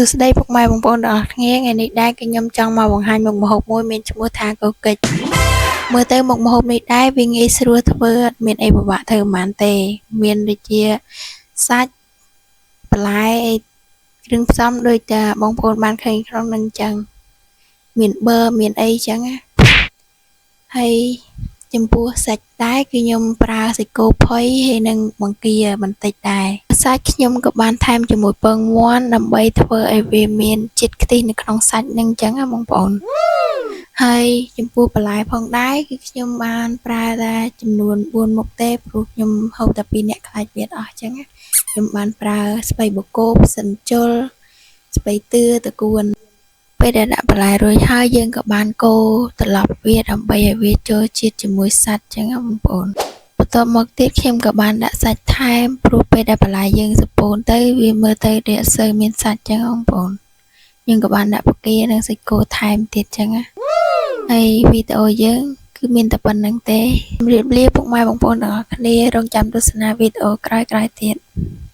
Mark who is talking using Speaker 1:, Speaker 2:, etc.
Speaker 1: សួស្តីពុកម៉ែបងប្អូនទាំងអស់គ្នាថ្ងៃនេះដែរគឺខ្ញុំចង់មកបង្ហាញមុខម្ហូបមួយមានឈ្មោះថាកកិចមើលទៅមុខម្ហូបនេះដែរវាងាយស្រួលធ្វើអត់មានអីពិបាកធ្វើប៉ុន្មានទេមានដូចជាសាច់បន្លែអីគ្រឿងផ្សំដូចតែបងប្អូនបានឃើញក្នុងនឹងអញ្ចឹងមានប៊ឺមានអីអញ្ចឹងណាហើយចំពោះសាច់ដែរគឺខ្ញុំប្រើសាច់គោផុយហើយនិងបង្គាបន្តិចដែរសាច់ខ្ញុំក៏បានថែមជាមួយពងមាន់ដើម្បីធ្វើឲ្យវាមានជាតិខ្ទិះនៅក្នុងសាច់នឹងអញ្ចឹងណាបងប្អូនហើយចំពោះបន្លែផងដែរគឺខ្ញុំបានប្រើតែចំនួន4មុខទេព្រោះខ្ញុំហូបតែ2នាក់ខ្លាចវាអស់អញ្ចឹងណាខ្ញុំបានប្រើស្ពៃបូកូផ្សិនជុលស្ពៃតឿតកួនពេលដែលដាក់បន្លែរួចហើយយើងក៏បានកូរត្រឡប់វាដើម្បីឲ្យវាចូលជាតិជាមួយសាច់អញ្ចឹងណាបងប្អូនបន្ទាប់មកទៀតខ្ញុំក៏បានដាក់សាច់ថែមព្រោះពេលដែលបន្លែយើងសពូនទៅវាមើលទៅដូចអត់សូវមានសាច់អញ្ចឹងបងប្អូនយើងក៏បានដាក់បង្គានិងសាច់គោថែមទៀតអញ្ចឹងណាហើយវីដេអូយើងគឺមានតែប៉ុណ្្នឹងទេជម្រាបលាពុកម៉ែបងប្អូនទាំងអស់គ្នារងចាំទស្សនាវីដេអូក្រោយៗទៀត។